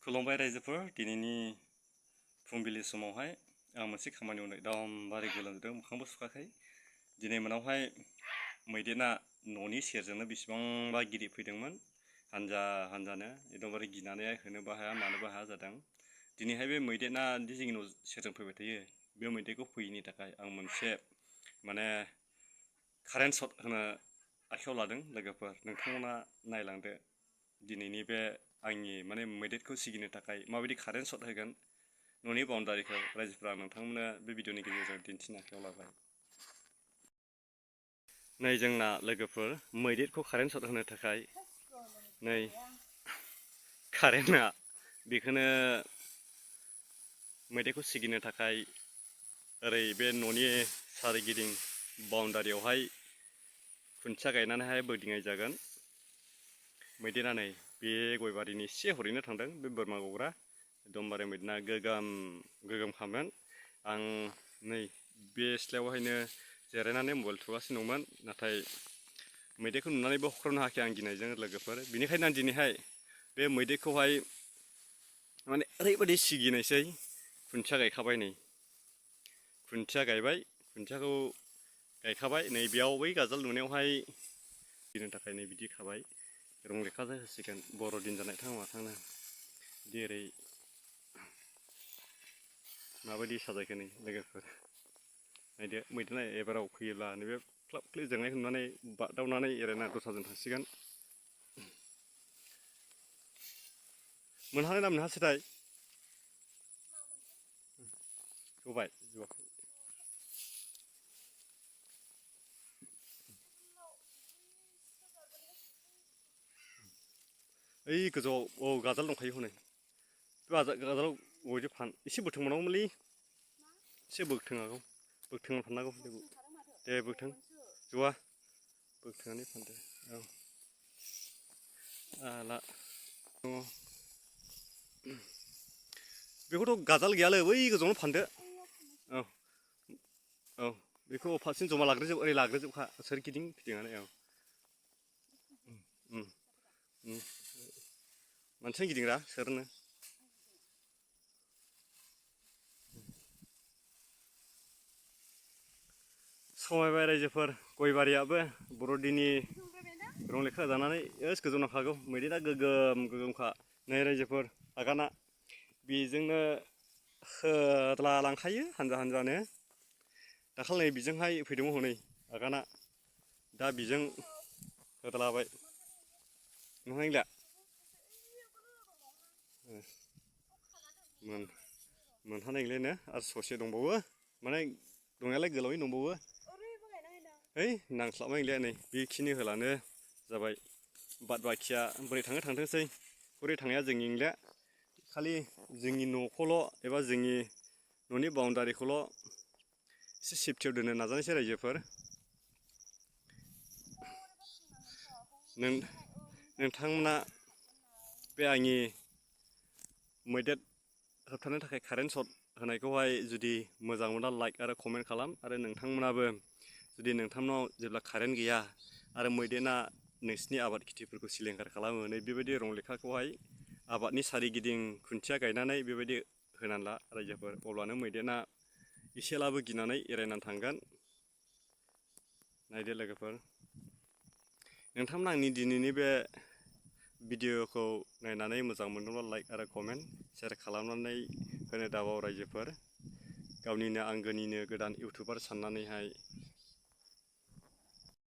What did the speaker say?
खुलुमबाय रायजोफोर दिनैनि फुंबिलि समावहाय आं मोनसे खामानि मावनो एकदमबारे गोलोमदों मोखांबो सुखाखै दिनै मोनावहाय मैदेरा न'नि सेरजोंनो बेसेबांबा गिदिर फैदोंमोन हानजानो एकदमबारे गिनानै होनोबो हाया मानोबो हाया जादों दिनैहाय बे मैदेरा दि जोंनि न' सेरजों फैबाय थायो बे मैदेरखौ फैयैनि थाखाय आं मोनसे कारेन्ट शट होनो आखायाव लादों लोगोफोर नोंथांमोना नायलांदो दिनैनि बे आंनि मैदेरखौ सिगिनो थाखाय माबायदि कारेन्ट शट होगोन न'नि बाउन्डारिखौ रायजोफोरा नोंथांमोननो बे भिडिअनि गेजेरजों दिन्थिनो आखायाव लाबाय नै जोंना लोगोफोर मैदेरखौ कारेन्ट शट होनो थाखाय नै कारेन्टआ बेखौनो मैदेरखौ सिगिनो थाखाय ओरै बे न'नि सारिगिदिं बाउन्डारियावहाय खुन्थिया गायनानैहाय बोदिङाय जागोन मैदेरा नै बे गयबारिनि एसे हरैनो थांदों बे बोरमा गग्रा एकदमबारे मैदेरा गोगोमखामोन आं नै बे सिथ्लायावहायनो जिरायनानै मबाइल थुगासिनो दंमोन नाथाय मैदेरखौ नुनानैबो हख्रावनो हायाखै आं गिनायजों लोगोफोर बेनिखायनो आं दिनैहाय बे मैदेरखौहाय ओरैबायदि सिगिनायसै खुन्थिया गायखाबाय नै खुन्थिया गायबाय खुन्थियाखौ गायखाबाय नै बेयाव बै गाजोल नुनायावहाय गिनो थाखाय नै बिदि खाबाय रं लेखाजों होसिगोन बर'दिन जानाय थां माथांनो बिदि ओरै माबायदि साजायखो नै लोगोफोर नायदो मैदेरा एबाराव फैयोब्ला नैबे ख्लाब ख्लिब जोंनायखौ नुनानै बागदावनानै एरायना दस्राजों थांसिगोन मोनहानाय ना मोनहासैथाय जबाय जवाखै ओइ गोजौआव औ गाजोल दंखायो हनै बे गाजोलाव गयजों फान एसे बोथों मोननांगौमोनलै एसे बोथोंनांगौ बोथोंनानै फाननांगौ दे बोथों जवा बोथोंनानै फानदो औ आला दङ बेखौथ' गाजाल गैयालै बै गोजौआवनो फानदो औ औ बेखौ फारसेजों जमा ओरै लाग्रोजोबखा सोरगिदिं फिदिंनानै औ मानसियानो गिदिंग्रा सोरनो समायबाय रायजोफोर गयबारियाबो बर'दिननि रं लेखा होजानानै गोजौ नांखागौ मैदेरा गोगोमखा नै रायजोफोर आगाना बेजोंनो होद्ला लांखायो हानजानो दाखालि नै बिजोंहाय फैदोंमोन हनै आगाना दा बिजों होद्लाबाय नुहां गैला मोनहानाय नंलानो आरो ससे दंबावो दंनायालाय गोलावैनो दंबावो है नांस्लाबनाय नंलिया नै बेखिनि होलानो जाबाय बाद बाखिया बोरै थाङो थांथोंसै बोरै थांनाया जोंनि नंलिया खालि जोंनि न'खौल' एबा जोंनि न'नि बाउन्डारिखौल' एसे सेफटियाव दोननो नाजानायसै रायजोफोर नोंथांमोना बे आंनि मैदेर होबथानो थाखाय कारेन्ट शट होनायखौहाय जुदि मोजां मोनब्ला लाइक आरो कमेन्ट खालाम आरो नोंथांमोनाबो जुदि नोंथांनाव जेब्ला कारेन्ट गैया आरो मैदेरा नोंसिनि आबाद खेथिफोरखौ सिलिंखार खालामो नै बेबायदि रं लेखाखौहाय आबादनि सारिगिदिं खुन्थिया गायनानै बेबायदि होनानै ला रायजोफोर अब्लानो मैदेरा एसेब्लाबो गिनानै एरायनानै थांगोन नायदो लोगोफोर नोंथांमोना आंनि दिनैनि बे भिडिअखौ नायनानै मोजां मोनदोंब्ला लाइक आरो कमेन्ट शेयार खालामनानै होनो दाबाव रायजोफोर गावनिनो आंगोनिनो गोदान इउटुबार साननानैहाय